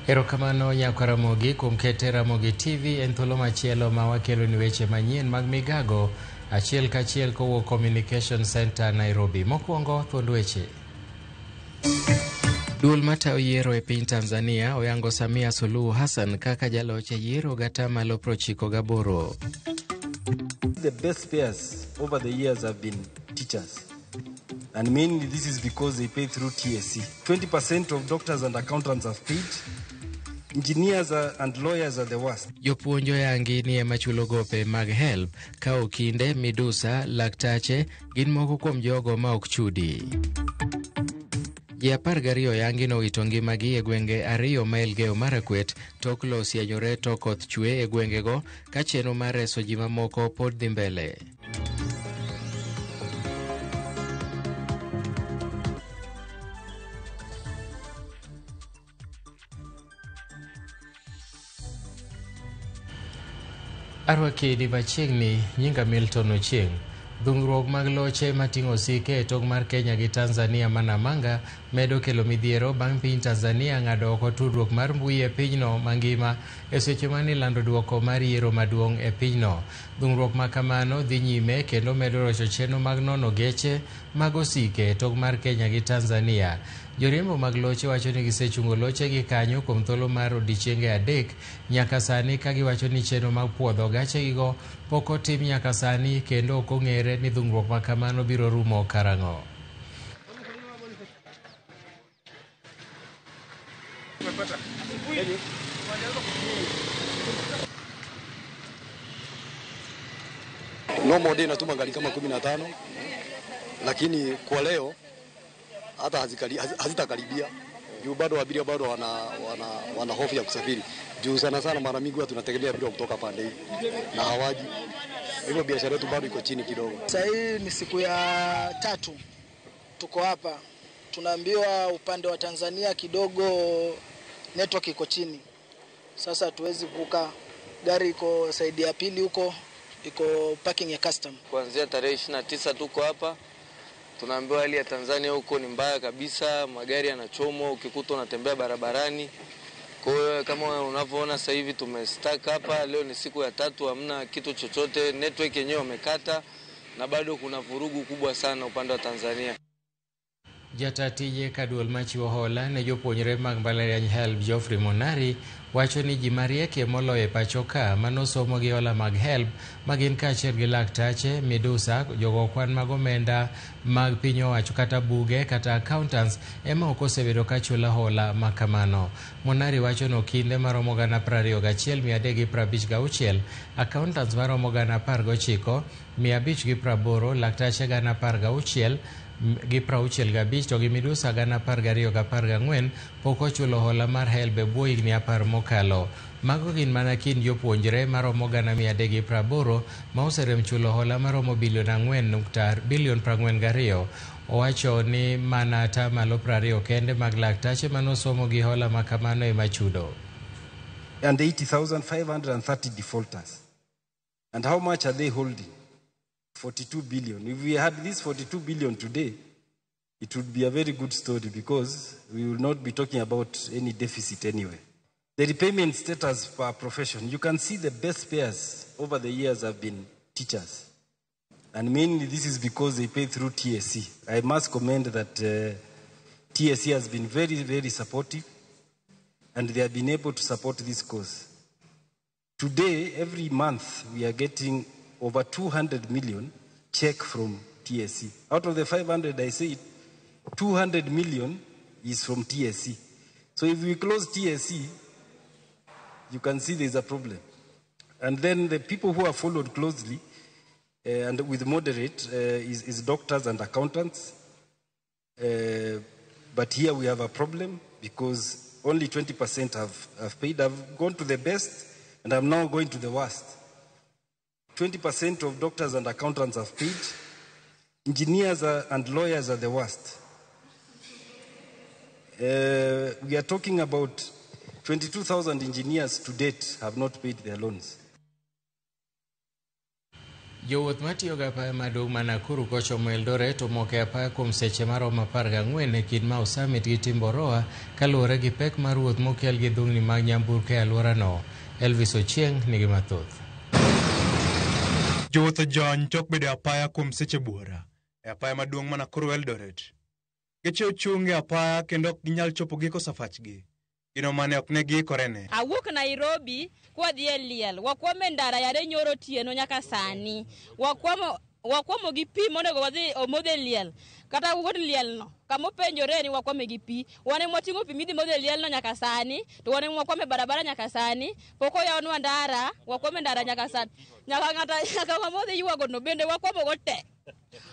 Erokamano nyakwa Ramogi kuom kete Ramogi TV en thuolo machielo ma wakelo ni weche manyien mag migago achiel kachiel kowuok Communication Center Nairobi. Mokwongo thuond weche. Duol matayo yiero e piny Tanzania oyango Samia Suluhu Hassan kaka jaloch e yiero gatamalo 98. The best payers over the years have been teachers. And mainly this is because they pay through TSC. 20% of doctors and accountants have paid. Engineers and lawyers are the worst. Jopuonj oyangi ni ema chulo gope mag HELB ka okinde, midusa, laktache gin moko kuom jogo ma ok chudi. Ji 12 oyangi nowito ngimagi e gwenge ariyo ma Elgeyo Marakwet tok lowo sianyore to koth chwe e gwengego ka chenro mar reso ji mamoko pod dhi mbele. Arwaki di machiegni, nyinga Milton Ochieng'. Dhungruok mag loche mating'o osike e tong' mar Kenya gi Tanzania ma Namanga medo kelo midhiero bang' piny Tanzania ng'ado oko tudruok mar mbui e pinyno mangima e seche mane ilando duoko mar yiero maduong' e pinyno. Dhungruok ma kamano dhi nyime kendo medo rocho chenro mag nono geche mag osike e tong' mar Kenya gi Tanzania. Joriembo mag loche wacho ni gisechungo lochegi kanyo kuom thuolo mar odiechienge adek nyaka sani ka giwacho ni chenro mag puodho gachegigo pok otim nyaka sani kendo ok ong'ere ni dhungruok ma kamano biro rumo karang'o. Normal day natuma gari kama 15, lakini kwa leo hata hazitakaribia juu bado abiria bado wana hofu ya kusafiri juu sana sana mara mingi huwa tunategemea abiria kutoka pande hii na hawaji, hivyo biashara yetu bado iko chini kidogo. Sasa hii ni siku ya tatu tuko hapa, tunaambiwa upande wa Tanzania kidogo network iko chini, sasa hatuwezi kuvuka, gari iko saidi ya pili huko iko parking ya custom. Kuanzia tarehe 29 tuko hapa, tunaambiwa hali ya Tanzania huko ni mbaya kabisa, magari yanachomwa ukikuta unatembea barabarani. Kwa hiyo kama unavyoona sasa hivi tumestack hapa, leo ni siku ya tatu hamna kitu chochote, network yenyewe wamekata na bado kuna vurugu kubwa sana upande wa Tanzania. Jata tije ka duol machiwo hola ne jopuonjre mag mbalariany HELB Geoffrey Monari wacho ni ji mariekie moloyo e pacho ka manosomo gi hola mag HELB ma gin kaachiel gi laktache, midusa, jogo kwan mag omenda mag piny owacho kata buge kata accountants ema ok osebedo ka chulo hola ma kamano. Monari wacho ni okinde maromo gana 21,356, accountants maromo gana 19,580, laktache gana 16 gi 65 to gi midusa gana 12,14 pok ochulo hola mar HELB e bwo higni 10 mokalo. Mago gin mana kind jopuonjre maromo gana 380 ma oserem chulo hola maromo bilion 4.42. Owacho ni mana atamalo 20 kende mag laktache manosomo gi hola ma kamano ema chudo. And 80,530 defaulters. And how much are they holding? 42 billion. If we had this 42 billion today, it would be a very good story because we will not be talking about any deficit anyway. The repayment status per profession, you can see the best payers over the years have been teachers. And mainly this is because they pay through TSC. I must commend that TSC has been very, very supportive and they have been able to support this cause. Today, every month, we are getting over 200 million check from TSC. Out of the 500, I say 200 million is from TSC. So if we close TSC, you can see there's a problem. And then the people who are followed closely and with moderate is doctors and accountants. But here we have a problem because only 20% have paid. I've gone to the best and I'm now going to the worst. 20% of doctors and accountants have paid. Engineers and lawyers are the worst. We are talking about 22,000 engineers to date have not paid their loans. Jowuoth matiyo gi apaya maduong' ma Nakuru kochomo Eldoret omoko e apaya kuom seche maromo 14 e kind Mau Summit gi Timboroa kaluwore gi pek mar wuoth mokel gi dhungni mag nyamburko e alworano. Elvis Ochieng' nigi mathoth. Jowuoth ojony tok bedo e apaya kuom seche buora e apaya maduong' ma Nakuru Eldoret. Geche ochung' e apaya kendo ok ginyal chopo giko safachgi. Gino mane ok ne giikorene. Awuok Nairobi kwadhi e liel, wakwamo e ndara yare nyoro otieno nyaka sani. Wakwamo gi pi monego wadhi omodh e liel. Kata wuon liel no, kama openjore ni wakwame gi pi. Wan ema wating'o pi midhi modho e liel no nyaka sani, to wan ema wakwamo e barabara nyaka sani. Pok oyawnwa ndara, wakwamo e ndara nyaka sani. Nyaka ng'ata nyaka ng'ama odhi ywago no bende wakwamo go te.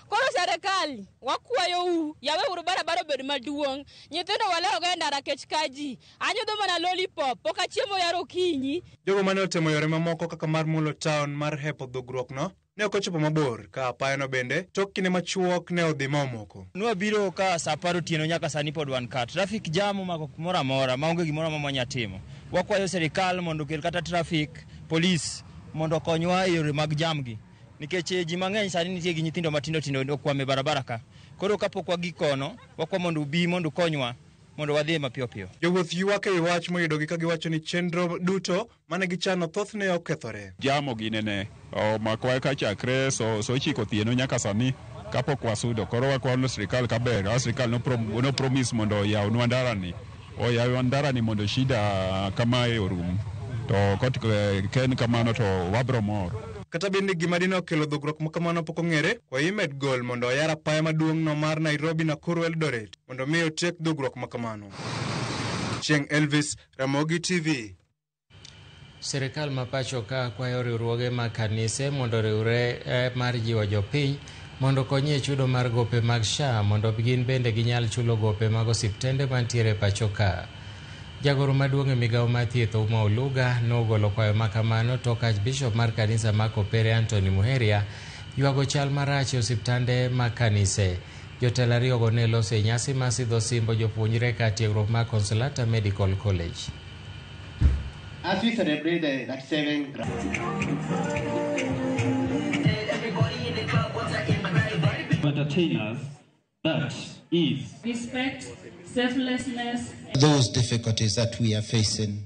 Koro serikali wakwayou, yaweuru barabara obed maduong'. Nyithindo walewogo e ndara kech ka ji. Anyodho mana lollipop, pok achiemo yar okinyi. Jogo mane otemo yore mamoko kaka mar mulo taon mar hepo dhugruokno ne ok ochopo mabor ka apayano bende tok kinde machuok ne odhi ma omoko. Nwabiro ka saa 10 otieno nyaka sani pod wan ka. Traffic jam omako kumoro amora maonge gimoro amora mwanya timo. Wakwayo serikal mondo okel kata traffic police mondo okonywa e yore mag jam gi. Nikech ji mang'eny sani nitie gi nyithindo matindo tindo okwamo e barabara ka. Koro kapok wagik kono, wakwa mondo ubi mondo ukonywa mondo wadhi mapiyo piyo. Jowuoth ywak ewi wach moyudogi ka giwacho ni chenro duto mane gichano thothne okethore. Jamo ginene omakwa ka chakre so 9 otieno nyaka sani kapok wasudo. Koro wakwayo sirikal kaber, a sirikal no promise mondo oyawnwa ndarani. Oyaw ndarani mondo shida kamae orum. To kot ken kamano to wabro mor. Kata bende gima dine okelo dhugruok ma kamano pok ong'ere, kwayo imed gol mondo oyar apaya maduong' no mar Nairobi Nakuru Eldoret mondo mi otiek dhugruok ma kamano. Chieng' Elvis, Ramogi TV. Sirikal ma pacho ka kwayo riwruoge mag kanise mondo oriwre mar jiwo jopiny mondo okony e chudo mar gope mag SHA mondo gin bende ginyal chulo gope mag osiptende mantiere pacho ka. Jagoro maduong' e migawo mar thieth Ouma Oluga nogolo kwayo ma kamano tok Archbishop mar kanisa ma Kopere Anthony Muheria ywago chal marach e osiptande mag kanise. Jotelo ariyogo ne loso e nyasi mar sidho simbo jopuonjre ka tiegruok mar Consolata Medical College. As we celebrate the 37 entertainers, that is respect, selflessness. Those difficulties that we are facing,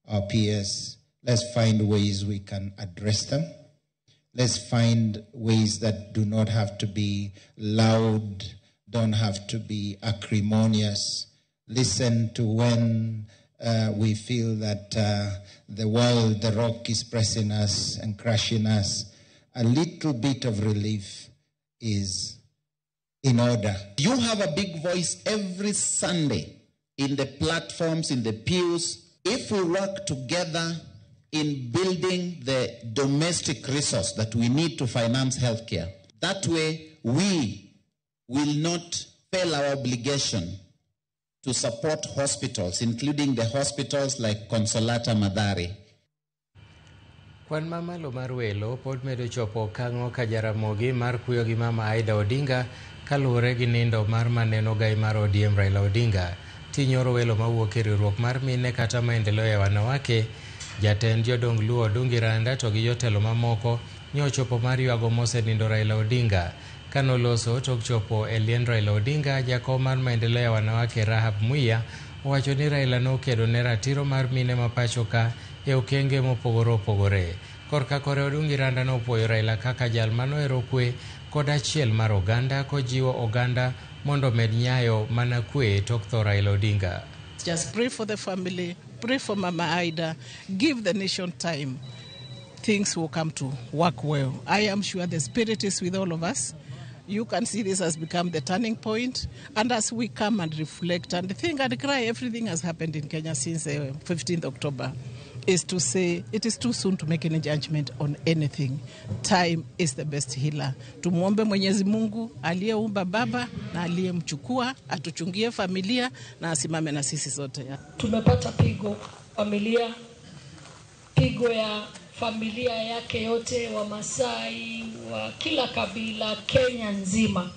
our peers, let's find ways we can address them. Let's find ways that do not have to be loud, don't have to be acrimonious. Listen to when we feel that the world, the rock is pressing us and crushing us. A little bit of relief is in order. You have a big voice every Sunday in the platforms, in the pews. If we work together in building the domestic resource that we need to finance healthcare, that way we will not fail our obligation to support hospitals, including the hospitals like Consolata Mathari. Kwan mamalo mar welo pod medo chopo okang'o ka Jaramogi mar kuyo gi mama Aida Odinga kaluwore gi nindo mar maneno gai mar ODM Raila Odinga. Tinyoro welo mawuok e riwruok mar mine kata maendeleo ya wanawake, jatend jodong Luo Odungi Randa to gi jotelo mamoko nyochopo mar ywago mosenindo Raila Odinga. Kanoloso tok chopo e liend Raila Odinga, jakom mar maendeleo ya wanawake Rahab Muya owacho ni Raila nokedo ne ratiro mar mine ma pacho ka e okenge mopogore opogore. Korka kore Odungi Randa nopuoyo Raila kaka jal manohero kwe kod achiel mar oganda kojiwo oganda mondo med nyayo mana kwe tok tho Raila Odinga. Just pray for the family, pray for Mama Aida, give the nation time. Things will come to work well. I am sure the spirit is with all of us. You can see this has become the turning point. And as we come and reflect and think and cry, everything has happened in Kenya since 15th October, is to say it is too soon to make any judgment on anything. Time is the best healer. Tumuombe Mwenyezi Mungu aliyeumba baba na aliyemchukua atuchungie familia na asimame na sisi sote. Tumepata pigo familia, pigo ya familia yake yote, wa Masai, wa kila kabila Kenya nzima.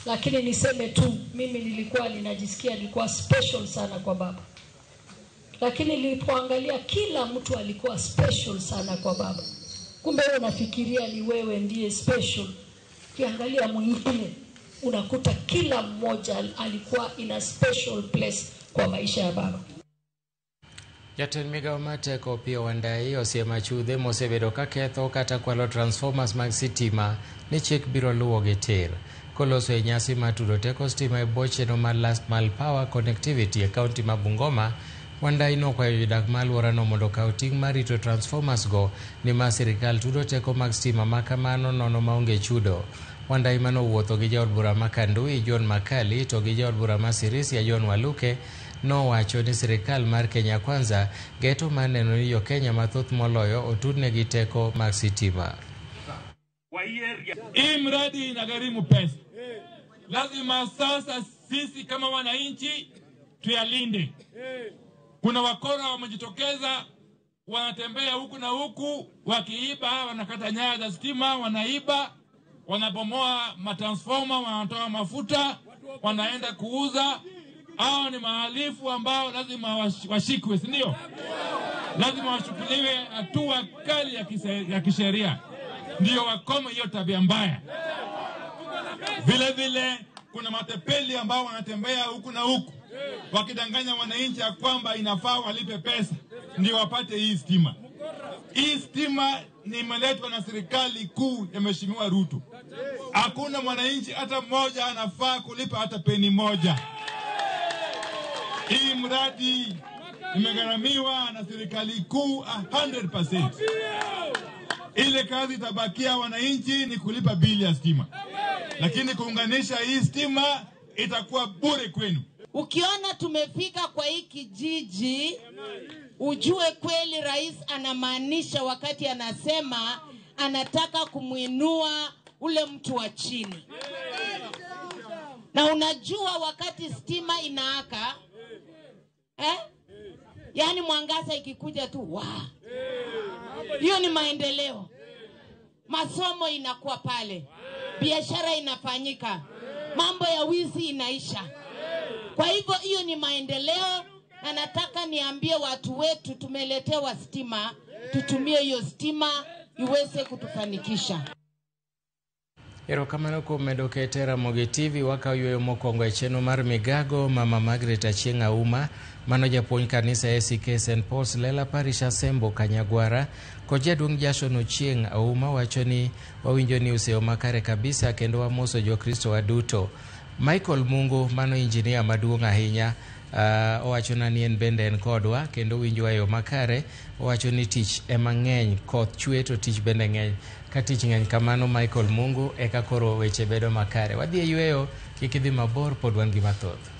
Lakini niseme tu mimi nilikuwa ninajisikia nilikuwa special sana kwa baba. Lakini nilipoangalia kila mtu alikuwa special sana kwa baba. Kumbe wewe unafikiria ni wewe ndiye special. Ukiangalia mwingine unakuta kila mmoja alikuwa in a special place kwa maisha ya baba. Jatend migao mar teko Opiyo Wandayi osiemo achudhe mosebedo ka ketho kata kwalo transformers mag sitima ni chik biro luwogi tir. Koloso e nyasi mar tudo teko stima e bwo chenro mar Last Mile Power Connectivity e kaunti ma Bungoma, Wandayi nokwayo jodak ma alworano mondo okaw ting' mar rito transformers go nimar sirikal tudo teko mag stima ma kamano nono maonge chudo. Wandayi manowuotho gi jaod bura ma Kandui John Makali to gi jaod bura ma Sirisia John Waluke nowacho ni sirikal mar Kenya Kwanza geto mar neno ni jo-Kenya mathoth moloyo otudnegi teko mag sitima. Hii mradi inagharimu pesa. Lazima sasa sisi kama wananchi tuyalinde. Kuna wakora wamejitokeza, wanatembea huku na huku, wakiiba, wanakata nyaya za stima, wanaiba, wanabomoa matransformer, wanatoa mafuta, wanaenda kuuza. Hao ni mahalifu ambao lazima washikwe, si ndio? Lazima wachukuliwe hatua kali ya kisheria, ndio wakome hiyo tabia mbaya. Vile vile kuna matepeli ambao wanatembea huku na huku wakidanganya wananchi ya kwamba inafaa walipe pesa ndio wapate hii stima. Hii stima imeletwa na serikali kuu ya Mheshimiwa Ruto. Hakuna mwananchi hata mmoja anafaa kulipa hata peni moja. Hii mradi imegharamiwa na serikali kuu 100%. Ile kazi itabakia wananchi ni kulipa bili ya stima. Lakini kuunganisha hii stima itakuwa bure kwenu. Ukiona tumefika kwa hii kijiji, ujue kweli rais anamaanisha wakati anasema anataka kumuinua ule mtu wa chini. Na unajua wakati stima inaaka, yaani mwangaza ikikuja tu, wa. Hiyo ni maendeleo. Masomo inakuwa pale. Biashara inafanyika. Mambo ya wizi inaisha. Kwa hivyo hiyo ni maendeleo, na nataka niambie watu wetu tumeletewa stima, tutumie hiyo stima iweze kutufanikisha. Erokamano kuom medo kete Ramogi TV wakaw yueyo mokwongo e chenro mar Migago. Mama Margaret Achieng' Auma mano japuonj kanisa ACK St Paul's Lela Parish Asembo Kanyagwara kod jaduong' Jason Ochieng' Auma wacho ni wawinjo ni useyo makare kabisa kendo wamoso jokristo waduto. Michael Mungu mano injinia maduong' ahinya owachona ni en bende en kodwa kendo winjowa e yo makare. Owacho ni tich ema ng'eny, koth chwe to tich bende ng'eny. Ka tich ng'eny kamano Michael Mungu eka koro weche bedo makare. Wadhi e yweyo, kik idhi mabor, pod wan gi mathoth.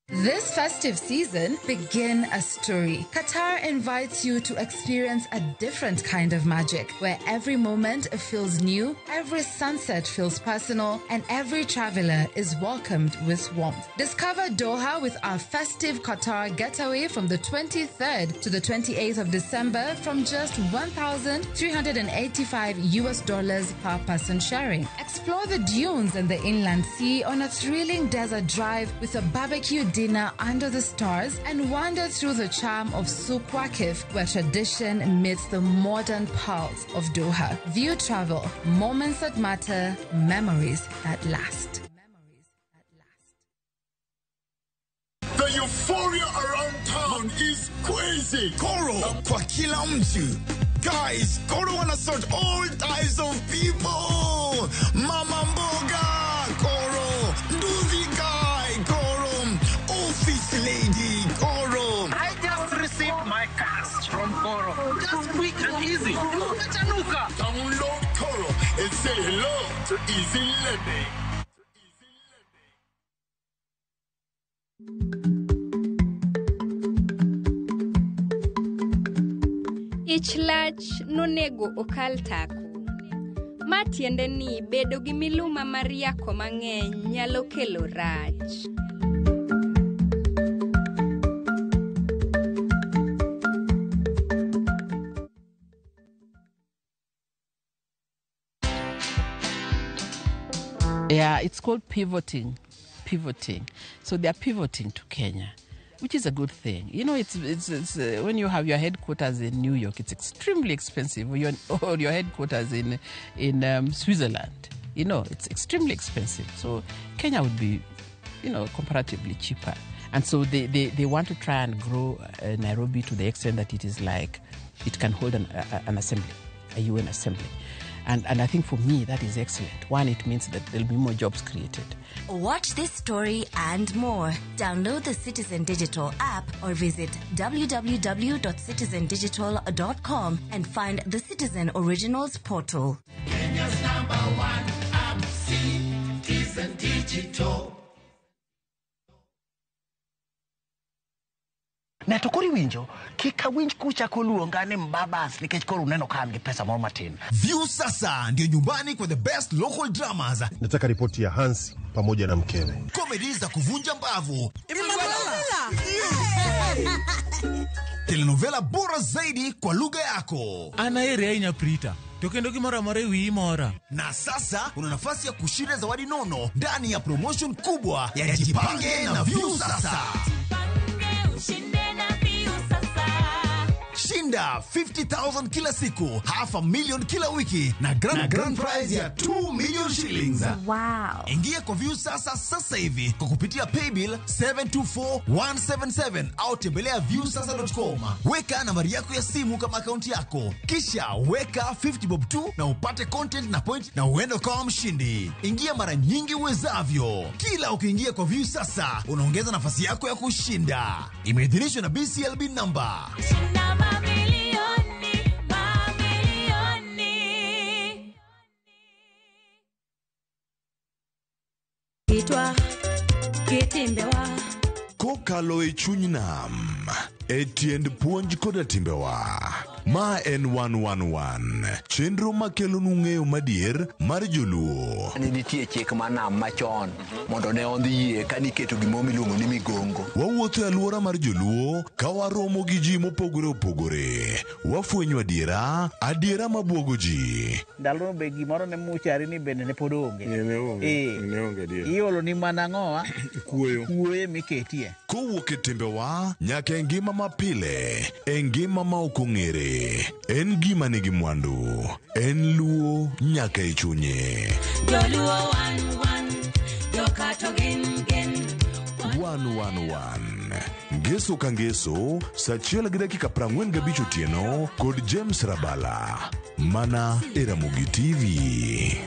This festive season, begin a story. Qatar invites you to experience a different kind of magic, where every moment feels new, every sunset feels personal, and every traveler is welcomed with warmth. Discover Doha with our festive Qatar getaway from the 23rd to the 28th of December from just $1,385 per person sharing. Explore the dunes and the inland sea on a thrilling desert drive with a barbecue dinner under the stars, and wander through the charm of Souk Waqif, where tradition meets the modern pulse of Doha. View travel, moments that matter, memories that last. The euphoria around town is crazy. Koro kwa kila mtu. Guys, Koro wanna sort all types of people. Mama mboga, Koro. Nduthi guy, Koro. Office lady, Koro. I just received my cash from Koro. Just quick and easy. Umechanuka. Download Koro and say hello to easy lending. Ich lach nonego okal tako. Ma tiende ni bedo gi miluma mar yako mang'eny nyalo kelo rach. Yeah, it's called pivoting. Pivoting. So they are pivoting to Kenya. which is a good thing. You know, it's when you have your headquarters in New York, it's extremely expensive, or your headquarters in Switzerland. You know, it's extremely expensive. So Kenya would be comparatively cheaper. And so they want to try and grow Nairobi to the extent that it is like it can hold an assembly, a UN assembly. And I think for me, that is excellent. One, it means that there'll be more jobs created. Watch this story and more. Download the Citizen Digital app or visit www.citizendigital.com and find the Citizen Originals portal. Kenya's number one app, Citizen Digital. Ne to koro iwinjo kik awinj kuchako luonga ni mbabas nikech koro uneno ka an gi pesa moro matin. Viusasa ndio nyumbani kwa the best local dramas. Nataka ripoti ya Hansi pamoja na mkewe. Comedy za kuvunja mbavu, telenovela bora zaidi kwa lugha yako. An aheri ahinya Prita, to kendo gimoro amora e wiyi mora. Na sasa una nafasi ya kushinda zawadi nono ndani ya promotion kubwa ya Jipange na Viusasa. Shinda 50,000 kila siku, half a million kila wiki na grand prize ya 2 million shillings. Wow. Ingia kwa Viusasa sasa hivi kwa kupitia paybill 724177 au tembelea viusasa.com. Weka nambari yako ya simu kama akaunti yako, kisha weka 50 bob tu na upate content na point na uende ukawa mshindi. Ingia mara nyingi uwezavyo. Kila ukiingia kwa Viusasa unaongeza nafasi yako ya kushinda. Imeidhinishwa na BCLB number Shinda mamilioni, mamilioni. Kitwa kitimbewa. Kokalo e chuny nam e tiend puonj koda timbewa. Ma en 111 chenro makelonu ng'eyo madier mar joluo. Ne nitie chik mar nam machon mondo ne ondhi yie ka niketo gimoro miluongo ni migongo. Wawuotho e alwora mar joluo ka waromo gi ji mopogore opogore. Wafwenyo adiera, adiera mabuogo ji. Ndalono be gimoro ne muchari ni bende ne pod onge. Ne onge adier. Iolo ni mana ang'owa? Kuoyo. Kuoyo miketie. Kowuok e timbewa nyaka e ngima mapile, e ngima ma ok ong'ere. En gima nigi mwandu, en luo nyaka e chunye. Joluo wan wan, jokato gin gin. 111 Ngeso ka ngeso, saa 1:45 otieno kod James Rabala, mana e Ramogi TV.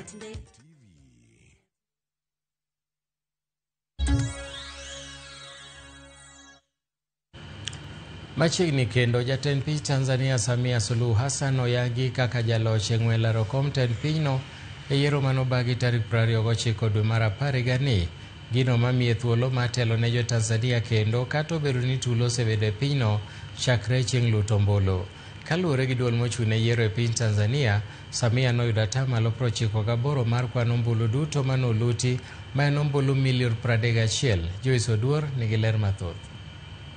Machiegni kendo jatend piny Tanzania Samia Suluhu Hassan oyangi kaka jaloch e ng'we laro kom tend pinyno e yiero manobagi tarik 29 dwe mar apar higani. Gino mamiye thuolo mar telo ne jo Tanzania kendo kata obedo ni tulo osebedo e pinyno chakre chieng' luto ombulu. Kaluwore gi duol mochung' ne yiero e piny Tanzania, Samia noyudo atamalo 98 mar kwan ombulu duto manoluti ma en ombulu milion 31. Joyce Oduor nigi ler mathoth.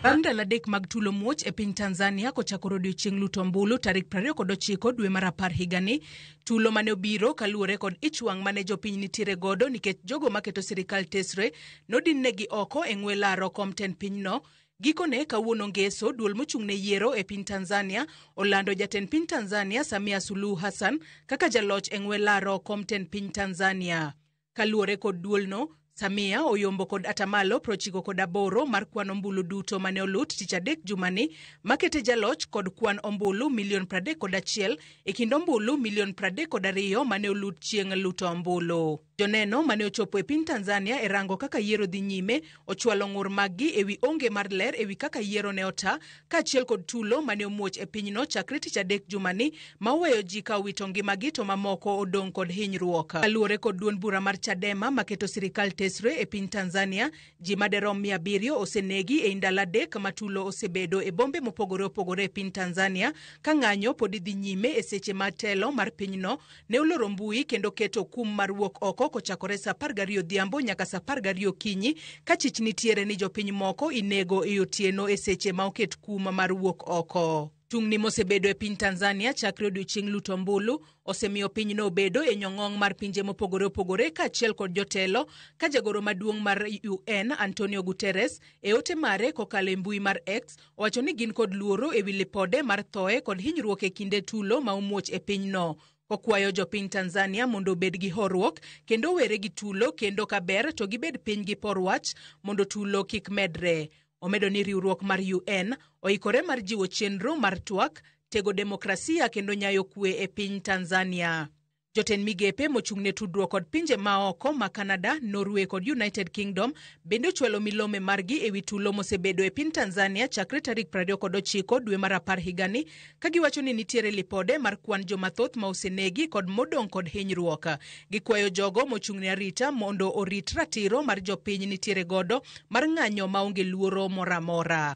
Bang' ndalo 3 mag tulo muoch e piny Tanzania kochakore odiochieng' luto ombulu tarik 29 dwe mar apar higani, tulo mane obiro kaluwore kod ich wang' mane jopiny nitiere godo nikech jogo maketo sirikal tesre nodinnegi oko e ng'we laro kom tend pinyno. Gikone kawuono ngeso duol mochung' ne yiero e piny Tanzania olando jatend piny Tanzania Samia Suluhu Hassan kaka jaloch e ng'we laro kom tend piny Tanzania. Kaluwore kod duolno, Samia oyombo kod atamalo 98 mar kwan ombulu duto mane olut tich adek jumani makete jaloch kod kwan ombulu milion 31 e kind ombulu milion 32 mane olut chieng' luto ombulu. Joneno mane ochopo e piny Tanzania e rango kaka yiero dhi nyime ochwalo ng'ur maggi ewi onge mar ler ewi kaka yiero ne ota kaachiel kod tulo mane omuoch e pinyno chakre tich adek jumani ma oweyo ji ka owito ngimagi to mamoko odong' kod hinyruok. Kaluwore kod duond bura mar Chadema maketo sirikal tesre e piny Tanzania, ji maderom 700 osenegi ei ndalo 3 ma tulo osebedo e bombe mopogore opogore e piny Tanzania ka ng'anyo pod dhi nyime e seche ma telo mar pinyno ne oloro mbui kendo keto kum mar wuok oko kochakore saa 12 odhiambo nyaka saa 12 okinyi ka chich nitiere ni jopiny moko inego e otieno e seche ma oket kum mar wuok oko. Tungni mosebedo e piny Tanzania chakre odiochieng' luto ombulu osemiyo pinyno obedo e nyong'ong' mar pinje mopogore opogore kaachiel kod jotelo ka jagoro maduong' mar UN Antonio Guterres e ote mare kokalo e mbui mar X owacho ni gin kod luoro ewi lipode mar thoe kod hinyruok e kinde tulo ma omuoch e pinyno. Kokwayo jopiny Tanzania mondo obed gi horuok kendo owere gi tulo kendo kaber to gibed piny gi por wach mondo tulo kik medre. Omedo ni riwruok mar UN oikore mar jiwo chenro mar twak, tego demokrasia kendo nyayo kwe e piny Tanzania. Jotend migepe mochung' ne tudruok kod pinje maoko ma Canada, Norway kod United Kingdom bende ochwalo milome margi ewi tulo mosebedo e piny Tanzania chakre tarik 29 dwe mar 10 higani ka giwacho ni nitiere lipode mar kwan jomathoth ma osenegi kod modong' kod hinyruok. Gikwayo jogo mochung' ne arita mondo orit ratiro mar jopiny nitiere godo mar ng'anyo maonge luoro moro amora.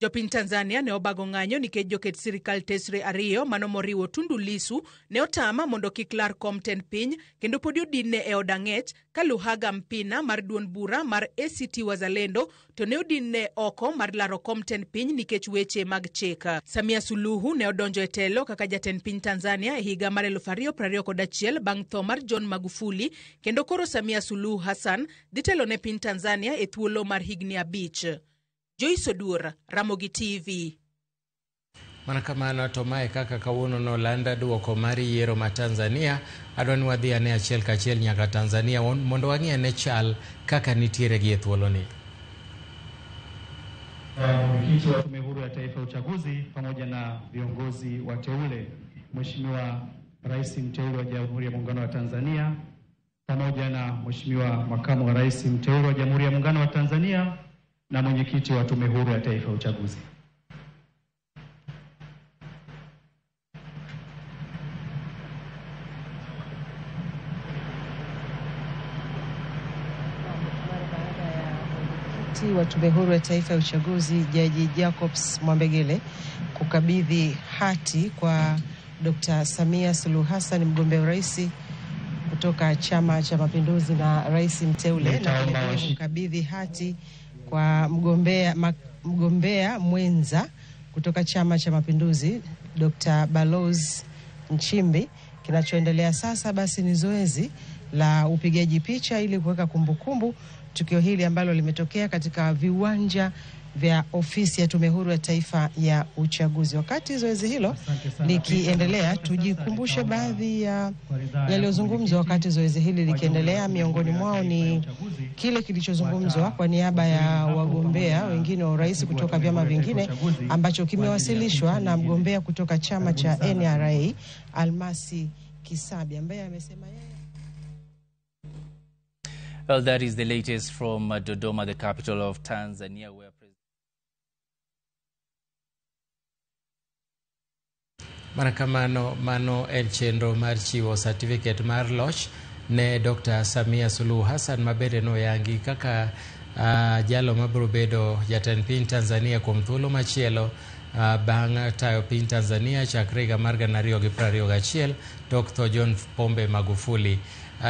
Jopiny Tanzania ne obago ng'anyo nikech joket sirikal tesre ariyo mano moriwo Tundu Lissu ne otama mondo kik lar kom tend piny kendo podi odinne e od ang'ech ka Luhaga Mpina mar duond bura mar ACT Wazalendo to ne odinne oko mar laro kom tend piny nikech weche mag chik. Samia Suluhu ne odonjo e telo kaka jatend piny Tanzania e higa mar 2021 bang' tho mar John Magufuli kendo koro Samia Suluhu Hassan dhi telo ne piny Tanzania e thuolo mar higni 5. Joyce Oduor, Ramogi TV. Mana kamano to mae kaka kawuono nolanda duoko mar yiero ma Tanzania. Adwa ni wadhi ane achiel kachiel nyaka Tanzania mondo wang'i ane chal kaka nitiere gi e thuoloni. Mwenyekiti wa Tume Huru ya Taifa ya Uchaguzi pamoja na viongozi wateule, Mheshimiwa Rais mteule wa Jamhuri ya Muungano wa Tanzania pamoja na Mheshimiwa Makamu wa Rais mteule wa Jamhuri ya Muungano wa Tanzania na mwenyekiti wa Tume Huru ya Taifa ya Uchaguzi. Mwenyekiti wa Tume Huru ya Taifa ya Uchaguzi Jaji Jacobs Mwambegele kukabidhi hati kwa Dr. Samia Suluhu Hassan, mgombea urais kutoka Chama cha Mapinduzi na rais mteule, na vilevile kukabidhi hati kwa mgombea mwenza kutoka Chama cha Mapinduzi Dr. Balozi Nchimbi. Kinachoendelea sasa basi ni zoezi la upigaji picha ili kuweka kumbukumbu tukio hili ambalo limetokea katika viwanja vya ofisi ya Tume Huru ya Taifa ya Uchaguzi. Wakati zoezi hilo likiendelea, tujikumbushe baadhi ya yaliyozungumzwa wakati zoezi hili likiendelea. Miongoni mwao ni kile kilichozungumzwa kwa niaba ya wagombea wengine wa urais kutoka vyama vingine ambacho kimewasilishwa na mgombea kutoka chama cha NRA Almasi Kisabi ambaye amesema yeye. Well, that is the latest from Dodoma, the capital of Tanzania, where Mana kamano, mano en chenro mar chiwo certificate mar loch ne Dr. Samia Suluhu Hassan mabende noyangi kaka jalo mabiro bedo jatend piny Tanzania kuom thuolo machielo bang' tayo piny Tanzania chakre higa mar 2021 tok tho John Pombe Magufuli.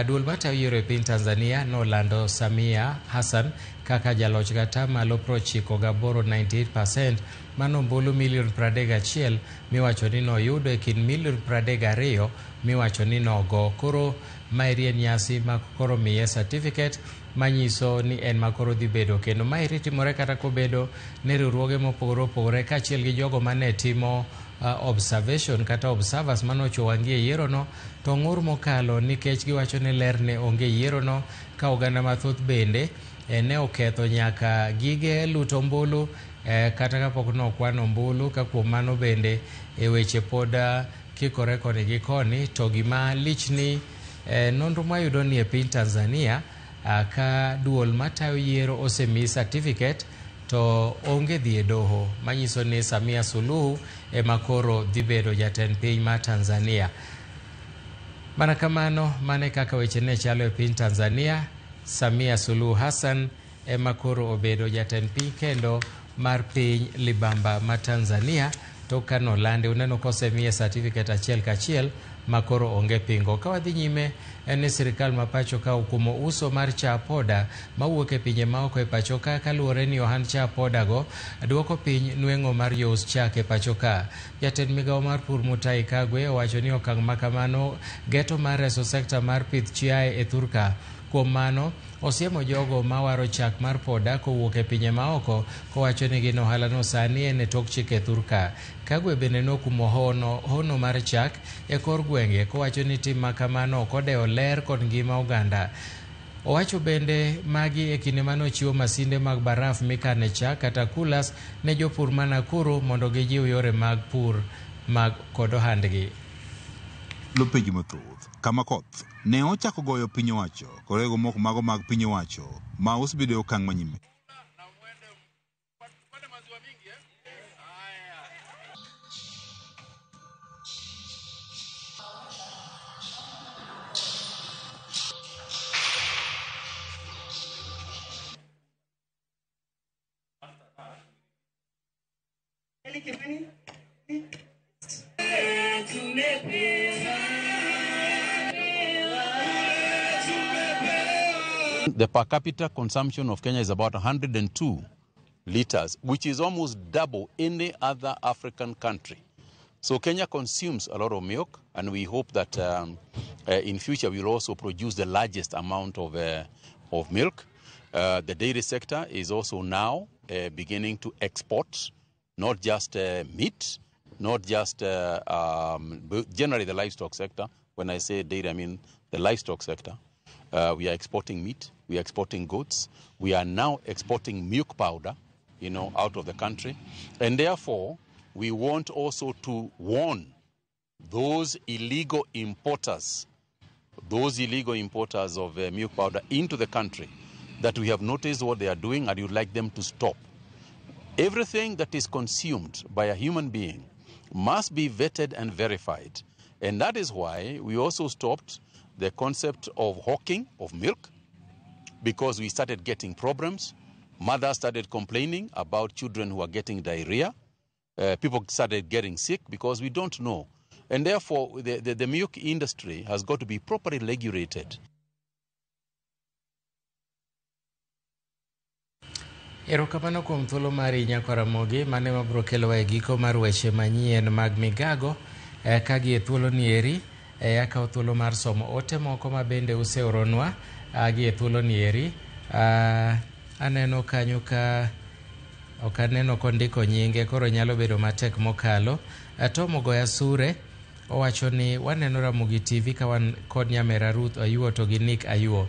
Duol matayo yiero e piny Tanzania nolando Samia Hassan kaka jaloch gi atamalo 98 98% mano ombulu milion 31 miwacho ni noyudo e kind milion 32 miwacho ni nogo. Koro maeri en nyasi ma koro miye certificate manyiso ni en makoro dhi bedo kendo maeri timore kata kobedo ne riwruoge mopogore opogore kaachiel gi jogo mane timo observation kata observers manochwo wang'i e yiero no to ng'ur mokalo nikech giwacho ni ler ne onge yiero no ka oganda mathoth bende ne oketho nyaka gige luto ombulu kata kapok nokwan ombulu ka kuom mano bende e weche pod kikore koni gi koni. To gima lich ni nonro mwayudo ni e piny Tanzania ka duol matayo yiero osemi certificate to onge dhi e doho manyiso ni Samia Suluhu ema koro dhi bedo jatend piny ma Tanzania. Mana kamano, mane kaka weche ne chalo e piny Tanzania. Samia Suluhu Hassan ema koro obedo jatend piny kendo mar piny libamba ma Tanzania. To kanolande uneno kosemiye certificate achiel kachiel makoro onge pingo. Ka wadhi nyime en ni sirikal ma pacho ka okumo uso mar cha poda mawuok e pinje maoko e pacho ka kaluwore ni ohand cha poda go duoko piny nweng'o mar jous chak e pacho ka. Jatend migawo mar pur Mutahi Kagwe owacho ni okang' ma kamano geto mar reso sekta mar pith chiaye e thurka. Kuom mano, osiemo jogo mawaro chak mar poda kowuok e pinje maoko kowacho ni gin ohalano sani en e tok chike thurka. Kagwe bende nokumo hono mar chak e kor gwenge kowacho ni tim ma kamano ok odewo ler kod ngima oganda. Owacho bende magi e kinde mane ochiwo masinde mag baraf mikane chak kata coolers ne jopur ma Nakuru mondo gijiw yore mag pur mag kod ohandgi. Lopenjo mathoth kama koth ne ochako goyo piny owacho korego moko mago mag piny owacho ma osebedo e okang' manyime. The per capita consumption of Kenya is about 102 liters, which is almost double any other African country. So Kenya consumes a lot of milk, and we hope that in future we will also produce the largest amount of milk. The dairy sector is also now beginning to export, not just meat, not just generally the livestock sector. When I say dairy, I mean the livestock sector. We are exporting meat, we are exporting goats, we are now exporting milk powder, out of the country. And therefore, we want also to warn those illegal importers of milk powder into the country, that we have noticed what they are doing and we would like them to stop. Everything that is consumed by a human being must be vetted and verified. And that is why we also stopped the concept of hawking of milk, because we started getting problems. Mothers started complaining about children who are getting diarrhea. People started getting sick because we don't know. And therefore, the milk industry has got to be properly regulated. Erokamano kuom thuolo mari Nyakwa Ramogi mane mabiro kelowa e giko mar weche manyien mag migago ka gi e thuolo ni eri. Akawo thuolo mar somo ote moko ma bende useoronwa gi e thuolo ni eri. Aneno kanyo ka ok aneno kondiko nyinge, koro nyalo bedo matek mokalo. Tom Ogoya Sure owacho ni waneno Ramogi TV ka wan kod nyamera Ruth Ayuo to gi Nick Ayuo.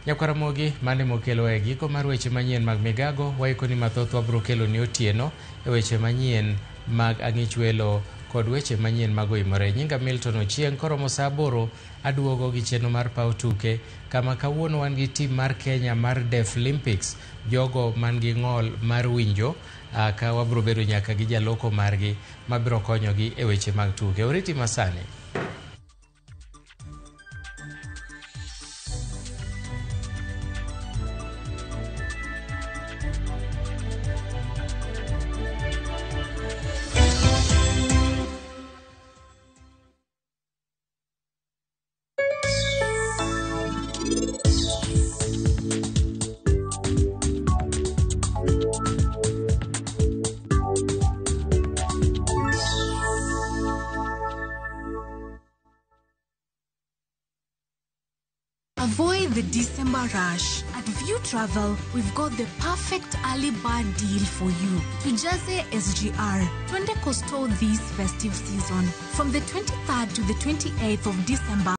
Nyakwa Ramogi mane mokelo e giko mar weche manyien mag migago. Waikoni mathoth wabiro kelo ni otieno e weche manyien mag ang'ich welo kod weche manyien mag oimore. Nyinga Milton Ochieng'. Koromo saa 8 aduogo gi chenro mar paw tuke kama kawuono wan gi tim mar Kenya mar Deaflympics, jogo man gi ng'ol mar winjo, ka wabiro bedo nyaka gi jaloko margi mabiro konyogi e weche mag tuke. Oriti masani. Avoid the December rush. At View Travel, we've got the perfect early bird deal for you. Tujaze SGR, Twende Coastal this festive season. From the 23rd to the 28th of December,